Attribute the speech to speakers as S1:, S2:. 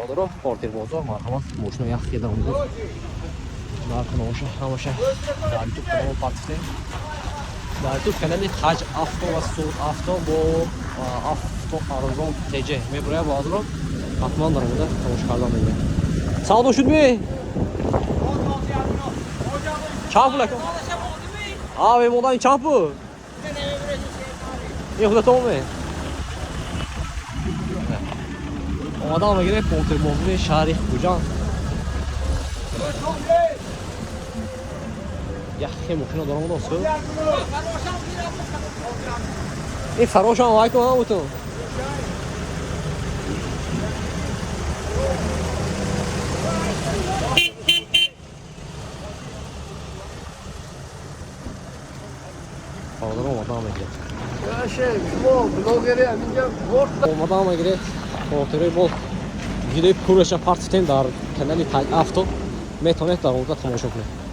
S1: Бародаро, Портер бозор, марҳамат, мошино як хеда омад. Нархи ноша ҳамаша дар YouTube канал партифтем. Дар YouTube канали Хаҷ Авто ва Суд Авто бо Авто Арзон ТЖ мебурояд, бародаро. Ҳатман дар омада тамошо кардан мегиред. Савдо шуд ми? Чанд пул ака? А, мемодан ин чанд пул? Ин худатон ме? Омадан мегиред Портер бозори шаҳри Хуҷанд. Яхе мошина дорам одам су. Ин фарошам вай кун бутун. Бародарон, омадан мегиред.
S2: Шумо блогери ҳаминҷа борт.
S1: Омадан мегиред. Портерои бо видеои пурраша партифтем дар канали Таҷ Авто. Метавонед дар онҷа тамошо кунед.